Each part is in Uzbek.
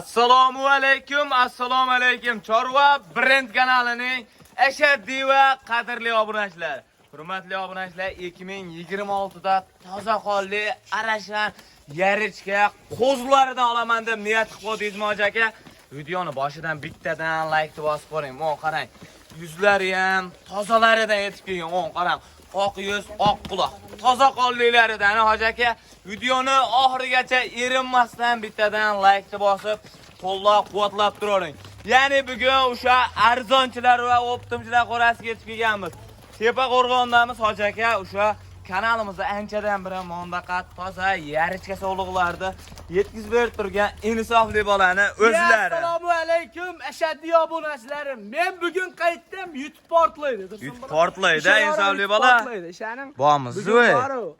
Assalomu alaykum, assalomu alaykum. Chorva brend kanalining ashaddiy va qadrli obunachilar. Hurmatli obunachilar, 2026 da toza qonli Arashan yarichka qo'zilaridan olaman deb niyat qilib qo'ydingizmi, hoji aka? Videoni boshidan bittadan like bosib qo'ying. Mo qarang. Yuzlari ham tozalaridan yetib kelgan. O'ng qarang. Oq yuz, oq quloq. Toza qonlilaridan, hoji aka. Videoni oxirigacha erinmasdan bittadan like bosib, qo'llab quvvatlab turavering. Ya'ni bugun o'sha arzonchilar va оптом chilar qo'rasiga yetib kelganmiz. Tepa qo'rg'ondamiz, hoji aka, o'sha kanalimizda anchadan beri mondaqa toza yarichka sovliqlarni yetkazib berib turgan insofli bolani o'zlari. Assalomu alaykum, ashaddiy obunachilarim. Men bugun qaytdim, YouTube portlaydi. YouTube portlaydi, insofli bola. Portlaydi, ishaning. Bormiz, Bugun voy. bor-u.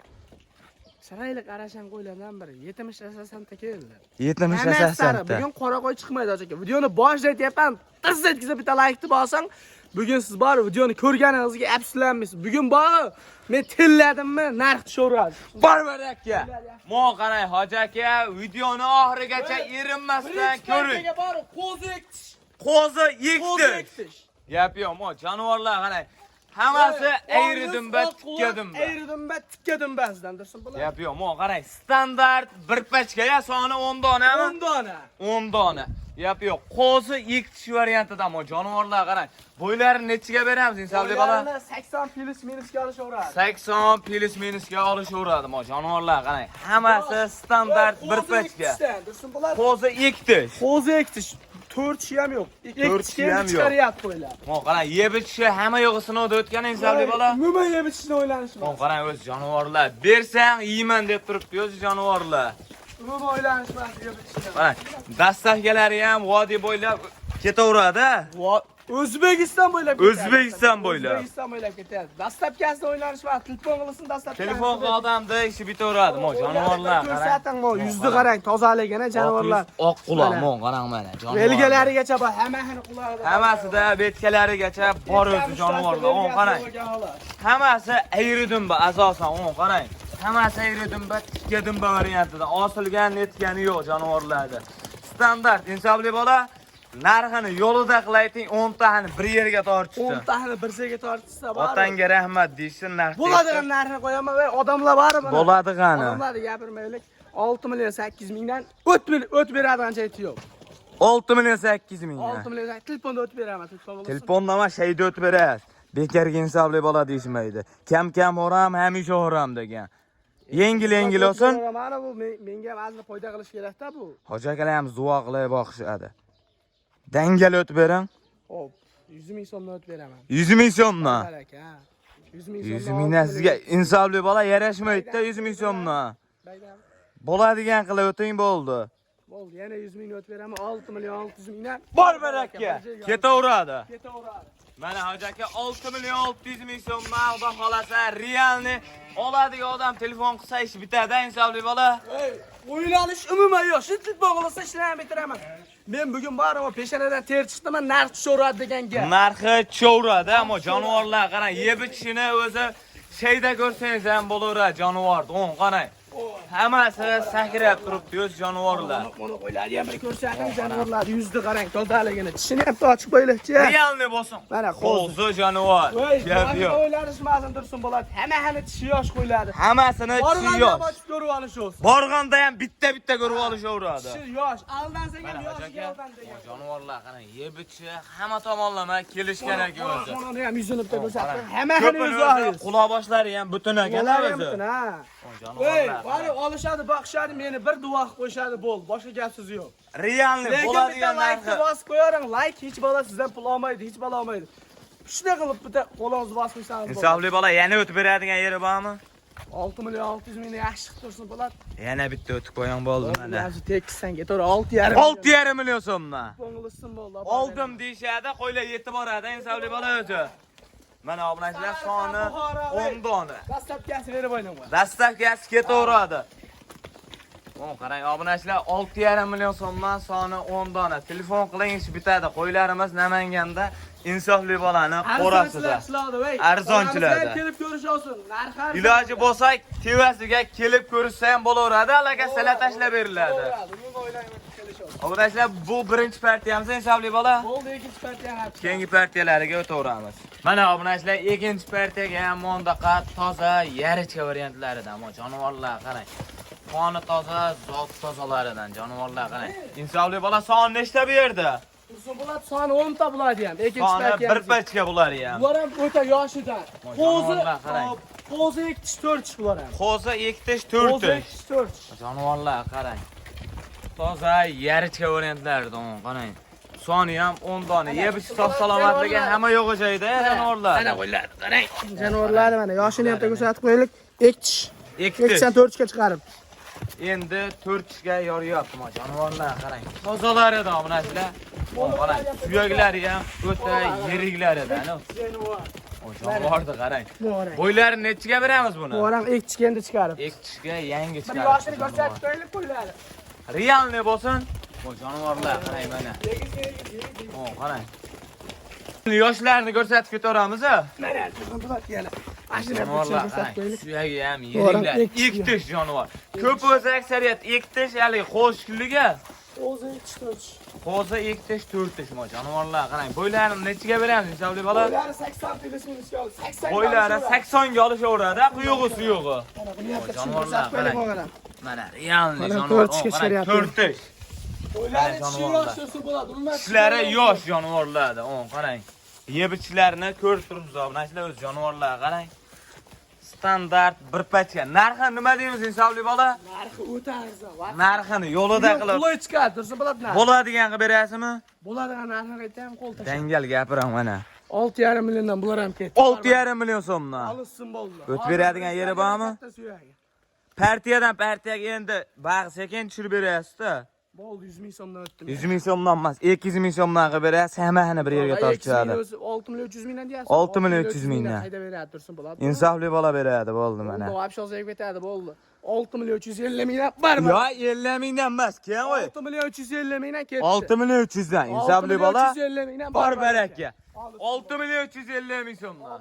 Chiroyli qarashan qo'ylardan biri 70 ta keldi. 70 Hammasi sari. Bugun qora qo'y chiqmaydi, aka. Videoni boshida aytyapman, tiz etkizib bitta laykni bosing. Bugun siz bor videoni ko'rganingizga afsuslanmaysiz. Bugun bor, men tilladimmi, narx tushaveradi. Bor aka. Mo qarang, hoji aka, videoni oxirigacha erinmasdan ko'ring. Bor, qo'zi ektish. Qo'zi Qo'zi ekdi. ektish. Gap yo'q, mo jonivorlar qarang. Hammasi ayri dumba, tikka dumba. Ayri dumba, tikka dumbasidan dursun bular. Gap yo'q, mo qarang, standart bir pachka ya soni 10 donami? 10 dona. 10 dona. Gap yo'q. Qo'zi ektish variantida mo jonivorlar qarang. Bo'ylarini nechiga beramiz, insonli bola? Bo'ylarini 80 плюс minusga olishaveradi. 80 плюс minusga olishaveradi mo jonivorlar qarang. Hammasi standart bir Qo'zi pachka. ekkishdan, dursun bular. Qo'zi ektish. Qo'zi ektish. 4 tishi ham yo'q. To'rt Ektish tishi ham yo'q. chiqaryapti qo'ylar. Mo qarang, yeb ichishi hamma yo'g'i sinovda o'tgan, insonli bola. Umuman yeb ichishni o'ylanishmas. Mo qarang, o'zi jonivorlar. Bersang yeyman deb turibdi o'zi jonivorlar. Umuman o'ylanishmas yeb ichishni. Mana доставка lari ham vodiy bo'ylab ketaveradi. O'zbekiston bo'ylab ketadi. O'zbekiston bo'ylab. O'zbekiston bo'ylab ketadi. Доставка sida o'ylanishmas. Telefon qilsin, доставка. Telefon qilib ishi bitaveradi. Mo jonivorlar qarang. Ko'rsating, mo yuzni qarang, tozaligini jonivorlar. Oq quloq, Mana. mo qarang mana jonivorlar. Belgilarigacha bor, hammasini qulog'ida. Hammasida betkalarigacha bor o'zi jonivorlar. O'ng qarang. Hammasi ayri dumba asosan, o'ng qarang. Hammasi ayri dumba, tikka dumba variantida. Osilgan netgani yo'q jonivorlarda. Standart insofli bola, narxini yo'lida qilayting, 10 tani bir yerga tortishdi. 10 tani bir yerga tortishsa bor. Otangga rahmat deyishsin, narx. Bo'ladigan narxini qo'yaman va odamlar bor mana. Bo'ladigani. Odamlarni gapirmaylik. 6 million 8 mingdan o't beradigan chayti yo'q. 6 million 8 ming. 6 million telefonda o'tib beraman, telefon bo'lsin. Telefonda emas, shayda o'tib berasiz. Bekorga insofli bola deyishmaydi. Kam kam xo'ram, hamisha xo'ram degan. Yengil yengil olsin. Mana bu menga ham ozgina foyda qilish kerak-da bu. Hoji akalar ham duo qilib boqishadi. Dangal o'tib bering. Hop, 100 ming so'mdan o'tib beraman. 100 ming so'mdan. Baraka, ha. 100 ming so'mdan. 100 mingdan sizga insofli bola yarashmaydi-da 100 ming so'mdan. Baydam. Bo'ladigan qilib o'ting bo'ldi. Bo'ldi, yana 100 ming o'tib beraman. 6 million 600 mingdan. Bor baraka. Ketaveradi. Ketaveradi. Mana hoji aka, 6 million 600 ming so'mdan xudo xolasa realni oladigan odam telefon qilsa ish bitadi, insofli bola. Ey, o'ylanish umuman yo'q. Shu telefon qilsa ishlarni bitiraman. Men bugun borib peshanadan ter chiqdim, narx tushaveradi degan gap. Narxi tushaveradi, ammo jonivorlar qarang, yeb ichishini o'zi shayda ko'rsangiz ham bo'laveradi jonivorni. O'ng qarang. Hammasi sakrab turibdi o'z jonivorlar. Buni qo'ylarni ham bir ko'rsating, jonivorlarni yuzni qarang, tozaligini. Tishini ham ochib qo'ylikchi. Realni bo'lsin. Mana qo'zi. Qo'zi jonivor. Voy, Gap yo'q. o'ylanishmasin tursin bo'ladi. Hammasini tishi yosh qo'yiladi. Hammasini tishi Borganda yosh. ochib ko'rib olish o'zi. Borganda ham bitta bitta ko'rib olishaveradi. Tishi yosh, aldansang ham Mana yosh hoji aka, aldan degan. jonivorlar qarang, yeb ichishi hamma tomonlama kelishgan ekan o'zi. Buni ham yuzini bitta ko'rsatib, hammasini Ko'pini o'zi o'zi oyiz. quloq boshlari ham butun ekan Ular ham o'zi. butun, ha. Jonivorlar. Ey, borib olishadi, boqishadi, meni bir duo qilib qo'yishadi, bo'ldi. Boshqa gap so'zi yo'q. Realni Lekin bitta bo'ladigan laykni narxi. bosib qo'yavering. Layk hech bola sizdan pul olmaydi, hech bola olmaydi. Shunday qilib bitta qo'lingizni bosib qo'ysangiz bo'ladi. Insofli bola, yana o'tib beradigan yeri bormi? 6 million 600 mingni yaxshi qilib tursin bo'ladi. Yana bitta o'tib qo'ying bo'ldi mana. Yaxshi tekissan ketaver 6,5. 6,5 million so'mdan. Ko'ngilsin bo'ldi. Oldim deyishadi, qo'ylar yetib boradi, insofli bola o'zi. Mana obunachilar, soni 10 dona. Доставка si berib o'ynayman. Доставка si ketaveradi. O'n qarang, obunachilar, 6,5 million so'mdan, soni 10 dona. Telefon qiling, ish bitadi. Qo'ylarimiz Namanganda insofli bolani qo'rasida. Arzonchilarda. Arzonchilarda. Kelib ko'rish olsin. Narxi arzon. Iloji bo'lsa tevasiga kelib ko'rishsa ham bo'laveradi, alaka sizlar tashlab beriladi. Bo'laveradi. Umuman o'ylayman kelish olsin. Obunachilar, bu birinchi partiyamiz insofli bola. Bo'ldi, ikkinchi partiyani olib chiqamiz. Keyingi partiyalariga o'taveramiz. Mana obunachilar, ikkinchi partiyaga ham bundaqa toza yarichka variantlaridan, ammo jonivorlar qarang. Qoni toza, zot tozalaridan jonivorlar qarang. Insofli bola son nechta bu yerda? Tursun Bulat soni 10 ta bulardi ham. Ikkinchi Soni bir partiyamiz. pachka bular ham. Bular ham o'ta yoshidan. Qo'zi, Jonivorlar qarang. qo'zi 2 tish 4 tish bular ham. Qo'zi 2 tish 4 Qo'zi tish. 2 tish 4 tish. Jonivorlar qarang. Toza yarichka variantlaridan qarang. Soni ham 10 dona. Yeb ichib sog' salomatligi hamma yo'q joyda jonivorlar. Mana qo'ylar, qarang. Jonivorlarni mana yoshini ham ko'rsatib qo'yaylik. 2 tish. 2 2 tish. tishdan 4 tishga chiqarib. Endi 4 tishga yoryapti mana jonivorlar qarang. Tozalaridan obunachilar. Qarang, suyaklari ham o'ta yiriklaridan. Jonivor. O jonivorni qarang. Muborak. Bo'ylarini nechiga beramiz buni? Muborak 2 tishga endi chiqarib. 2 tishga yangi Bir chiqarib. yoshini ko'rsatib qo'yaylik qo'ylari. Realni bo'lsin. Bu jonivorlar qarang mana. O qarang. Yoshlarni ko'rsatib ketaveramiz a. Mana Tursun Bulat yana. Ashuni Jonivorlar ko'rsatib qarang. qo'yaylik. Suyagi ham Muborak yiriklar. ikki tish. 2 tish jonivor. Ko'p o'zi aksariyat 2 tish haligi qo'shkunliga. Qo'zi 2 tish 4 tish. Qo'zi 2 tish 4 tish mo jonivorlar qarang. Bo'ylarini nechiga beramiz insofli bola? Bo'ylari 80 plus minus oldi. 80 Bo'ylari 80 ga olishaveradi, quyug'i suyug'i. Mana buni ham Jonivorlar ko'rsatib qo'yaylik qarang. o'g'lim. Mana realniy Mana jonivor. to'rt tishga O, qarang, chiqaryapti. 4 tish. Bo'ylari Mana tishi jonivorlar. yosh tursa bo'ladi. Umuman Tishlari yosh jonivorlarda, o'n qarang. Yeb ichishlarini ko'rib turibsiz, obunachilar o'z jonivorlar qarang. Standart bir pachka. Narxi nima deymiz insofli bola? Narxi o'ta arzon. Narxini yo'lida qilib Qulay chiqadi, Tursun Bulat narxi. bo'ladigan qilib berasizmi? Bo'ladigan narxini aytayam qo'l tashlab. Dangal gapiraman mana. 6,5 milliondan bular ham ketdi. 6,5 million so'mdan. Olishsin bo'ldi. O'tib beradigan yeri bormi? Katta suyagi. Partiyadan partiyaga endi bag'i sekin tushirib berasiz-da. Bo'ldi 100 ming so'mdan o'tdim. 100 ming so'mdan emas, 200 ming so'mdan qilib berasiz, hammasini bir yerga tortishadi. 6 million 300 mingdan deyapsiz. 6 million 300 mingdan. Qayda beradi Tursun Bulat? Insofli bola beradi, bo'ldi mana. Bo'ldi, вообще olsa ketadi, bo'ldi. 6 million 350 mingdan bor. Yo, 50 mingdan emas, keyin qo'y. 6 million 350 mingdan ketdi. 6 million 300 dan insofli bola. 350 mingdan Bor baraka. 6 million 350 ming so'mdan.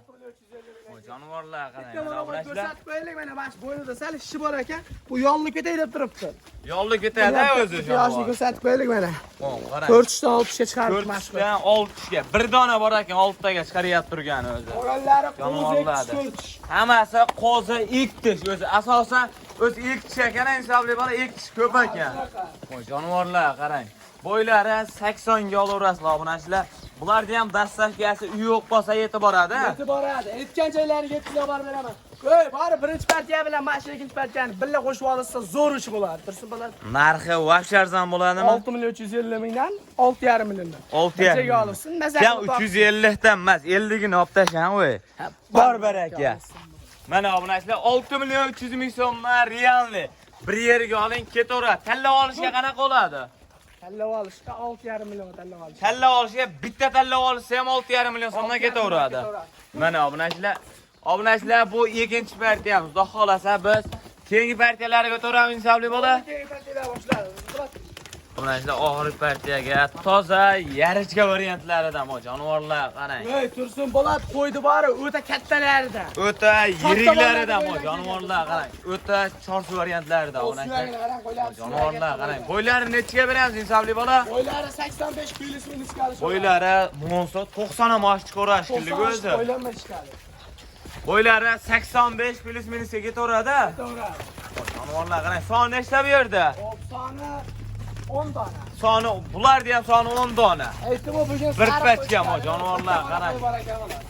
O jonivorlar qarang. Bitta Mana mana obunachilar. ko'rsatib qo'yaylik mana bash bo'ynida sal ishi bor ekan. Bu yolli ketay deb turibdi. Yolli ketadi o'zi Yoshini jonivor. ko'rsatib qo'yaylik mana. O, qarang. 4 tishdan 6 tishga chiqarib 4 mana shu. tishdan 6 tishga. Bir dona bor ekan, 6 taga chiqaryapti turgani o'zi. O'g'illari qo'zi Jonivorlardi. 4 tish. Hammasi qo'zi 2 tish o'zi. Asosan o'zi 2 tish ekan, insofli bola 2 tish ko'p ekan. Voy jonivorlar qarang. Bo'ylari 80 ga olaverasizlar obunachilar. Bularni ham dastavkasi uyi yo'q bo'lsa yetib boradi. Yetib boradi. Aytgan joylariga yetkazib borib beraman. Ey, bari birinchi partiya bilan mana shu ikkinchi partiyani birga qo'shib olsa zo'r ish bo'ladi. Tursun bo'ladi. Narxi вообще arzon bo'ladimi? 6 million 350 mingdan 6,5 milliondan. 6,5 Nechaga million. olsin? Maza Sen 350 dan emas, 50 gini olib tashlang voy. Bor baraka. Mana obunachilar 6 million 300 ming so'mdan realni bir yerga oling, ketaveradi. Tanlab olishga qanaqa bo'ladi? Tanlab olishga 6,5 million tanlab olish. Tanlab olishga bitta tanlab olsa ham 6,5 million so'mdan ketaveradi. Mana obunachilar, obunachilar bu ikkinchi partiyamiz. Xudo xolasa biz keyingi partiyalarga o'taveramiz insofli bola. Keyingi partiyalar boshlaymiz. Obunachilar oxirgi partiyaga toza yarichka variantlaridan bu jonivorlar qarang. Ey, Tursun Bolat qo'ydi bori o'ta kattalaridan. O'ta yiriklaridan bu jonivorlar qarang. O'ta chorsu variantlaridan obunachilar. Suyagini qarang, qo'ylari. Jonivorlar qarang. Bo'ylarini nechiga beramiz insofli bola? Bo'ylari 85 plus minus chiqadi. Bo'ylari monso 90 ham oshib chiqaveradi shekilli o'zi. Bo'ylanma chiqadi. Bo'ylari 85 plus minusga ketaveradi. To'g'ri. Jonivorlar qarang, son nechta bu yerda? Hop, soni 10 dona. Soni bularni ham soni 10 dona. Aytdim u bugun Bir sariq pachka qo'y mo, chiqadi. jonivorlar, qarang. Qo'y bor ekan ular.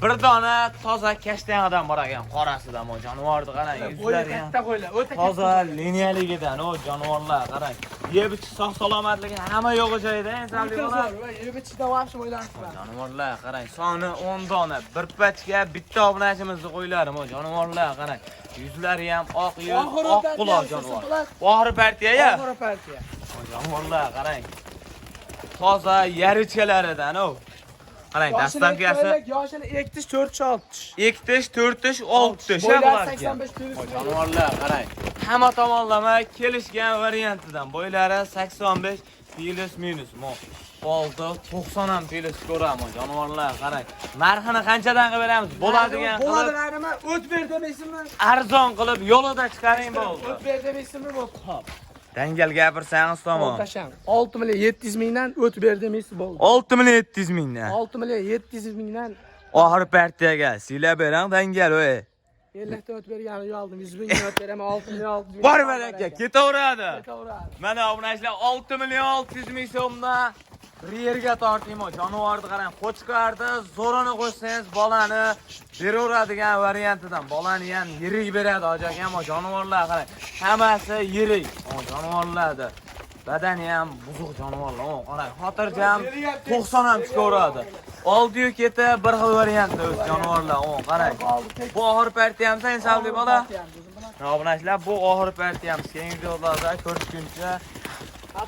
Bir dona toza kashtanidan bor ekan, qorasidan mo jonivorni qarang, Bo'yi yuzlari ham katta qo'ylar, o'ta toza liniyaligidan o jonivorlar qarang. Yeb ichish sog' salomatligi hamma yo'g'i joyida insonlik katta. bola. Zo'r, va yeb ichishda вообще o'ylanibman. Jonivorlar qarang, soni 10 dona. Bir pachka bitta obunachimizni qo'ylari mo jonivorlar qarang. Yuzlari ham oq yuz, Oxiri oq quloq partiya, jonivor. bular. Oxiri partiya-ya. Oxiri partiya. Jonivorlar qarang. Toza yarichalaridan o. Qarang, dastavkasi Yoshini 2 tish, 4 tish, 6 tish. 2 tish, 4 tish, 6 tish. Bo'ylari bularga. 85 plus Voy, Jonivorlar qarang. Hamma tomonlama kelishgan variantidan. Bo'ylari 85 plus minus. Mo 6 90 ham plus ko'raman. Jonivorlar qarang. Narxini qanchadan qilib beramiz? Bo'ladigan qilib, Bo'ladiganimi? O't ber demaysizmi? arzon qilib yo'lida chiqaring bo'ldi. O't ber demaysizmi? Bo'ldi. Hop. Dangal gapirsangiz tamom. Tashlang. 6 million 700 mingdan o'tib ber demaysiz bo'ldi. 6 million 700 mingdan. 6 million 700 mingdan. Oxir partiyaga siylab berang dangal oy. 50 dan o'tib bergani uyaldim. 100 mingdan o'tib beraman, 6 million 600 ming. Bor baraka, ketaveradi. Ketaveradi. Mana obunachilar, 6 million 600 ming so'mdan bir yerga tortaymi. Jonivorni qarang, qo'chqorni zo'rini qo'shsangiz bolani beraveradigan variantidan. Bolani ham yirik beradi hoji akam. Jonivorlar qarang, hammasi yirik. Jonivorlarni badani ham buzuq jonivorlar. Qarang, xotirjam 90 ham chiqaveradi. Oldiyu keti bir xil variantda o'z jonivorlar. Qarang. Bu oxir partiyamiz, insonli bola. Obunachilar, bu oxir partiyamiz. Keyingi videolarda ko'rishguncha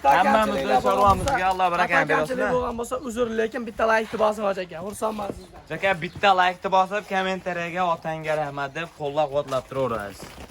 hammamizni chorvamizga Alloh barakani bersin. Kamchilik bo'lgan bo'lsa uzr, lekin bitta laykni bosing hoji aka. Xursandman sizdan. Aka, bitta laykni bosib, kommentariyaga otangga rahmat deb qo'llab-quvvatlab turaverasiz.